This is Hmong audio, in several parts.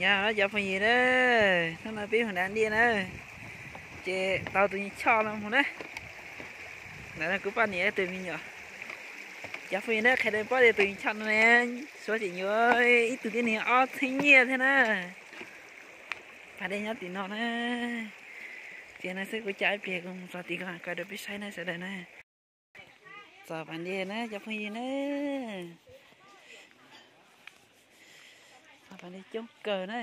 Yog cov phooj ywg na, hnub no peb mus da dej na, ces tau tus me choj no mus na. Ntawm no kuv poj niam tus me nyuam. Cov phooj ywg na, qhia rau peb paub tias tus me choj no ne, suav tseem yuav ib tug tib neeg ob txhiab nyiaj thiab na. Pas dej nyob tim no na. Ces no xwb kuv coj ib pliag kuv mus txog tim ko kom rau peb saib na sawv daws na. Txog pas dej na cov phooj ywg na. Txog pas dej coob kawg na.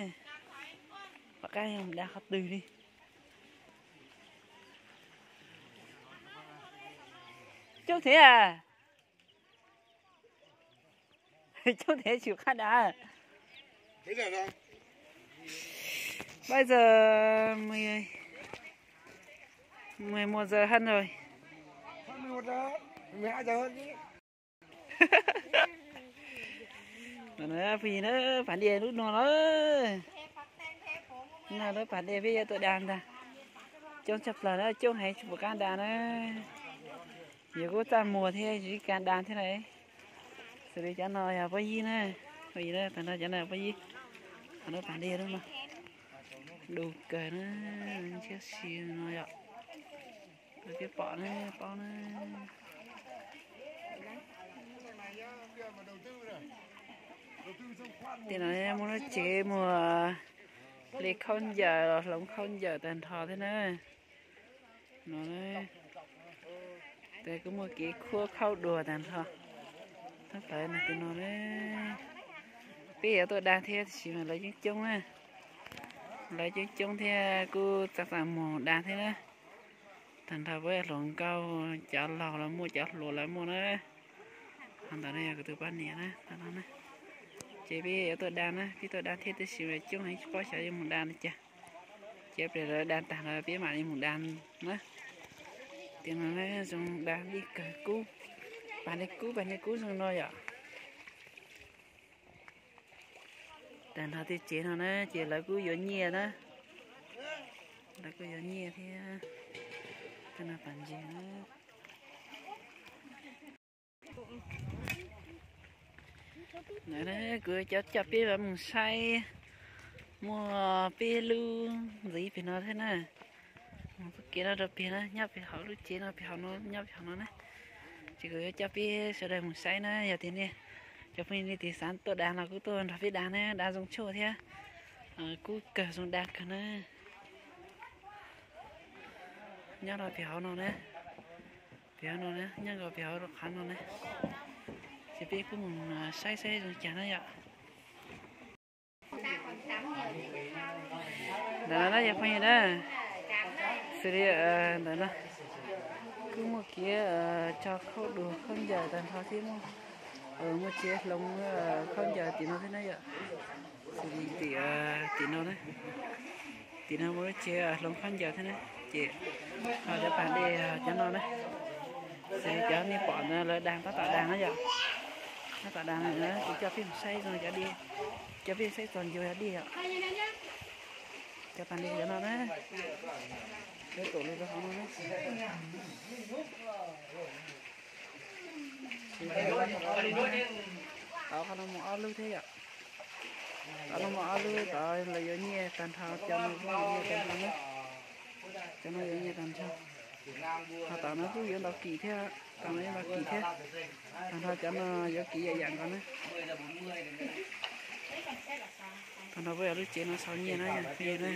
Pom qab yog mus da qhov twg li. Coob thiab. Coob thiab tsis qab da. Bây giờ mười, mười một giờ hơn rồi. Phooj ywg na, pas dej lub no lawm. No lawm pas dej peb yuav tuaj da ntag. Coob tshaj plaws na, coob heev tsis pom qab da na. Yus kuj txaj muag thiab tsis kam da thiab lauj. Xws li cov no yog pab yib na, pab yib na, tag nrho cov no pab yib. Qhov no pas dej lub no, du kawg na, ntshiab si no yom. Peb pom na, paub na. Tej no muaj lub tsev muag li khaub ncaws los hloov khaub ncaws tag nrho thiab na. No, tes kuj muaj kev khuab khaub dua tag nrho. Thab plaws no tus no na, peb yuav tuaj da thiab tiam sis mas lawv coob coob na, lawv coob coob thiab kuj txaj txaj muag da thiab na. Tag nrho peb hluas nkauj cov laus los muaj, cov hluas los muaj na. Qhov ntawd no yog kuv tus poj niam na, qhov no na. Ces peb yuav tuaj da na, peb tuaj da thiab tiam sis mas coob heev tsis paub xyov yuav mus da li cas. Ces peb lawv da tag lawm peb mam li mus da na. Tiam no zoo da li kawg kub, pas dej kub, pas dej kub zoo no yom. Tag nrho tej tsev no na ces lawv kuj yuav nyiaj na, lawv kuj yuav nyiaj thiab. Tej no pas ntses na. Kuv coj peb mus saib, muaj peb lub ntxiv pem no thiab na. Mus txoj kev no rau pem na, nyob pem hauv lub tsev no, pem hauv no, nyob pem hauv no na. Ces kuv yuav coj peb sawv daws mus saib na, yog tias nej cov phooj ywg nej xav tuaj da los kuj tuaj nrog peb da na, da zoo tshuaj thiab, kub kawg zoo da kawg na. Nyob rau pem hauv no na, pem hauv no na, nyob rau pem hauv qhov no na. Ces peb kuj mus saib saib zoo cas na yom. Ntawm no na cov phooj ywg na, xws li ntawm no kuj muaj kev tso khaub dua khaub ncaws tag nrho thiab, muaj tsev hloov khaub ncaws tim no thiab na yom. Xws li tim, tim no na, tim no muaj lub tsev hloov khaub ncaws thiab na. Ces ho cov pas dej cov no na, xws li cov nej pom ntawd lawv da tab tom da na yom. Tab tom da na, kuv coj peb mus saib zoo cov dej, coj peb saib txog ncua cov dej yom. Cov pas dej cov no na, lawv tuam lug rau hauv no na. Tod qhov no muaj ob lub thiab yom. Tod no muaj ob lub, tod lawv yuav nyiaj tag nrho, cov no kuj yuav nyiaj tag nrho na. Cov no yuav nyiaj tag nrho. Ho tom no kuj yuav ntau kim thiab, tom no yuav ntau kim thiab. Tag nrho cov no yuav kim yam yam nkaus na. Tag nrho kuj yog lub tsev no sau nyiaj na, yog na.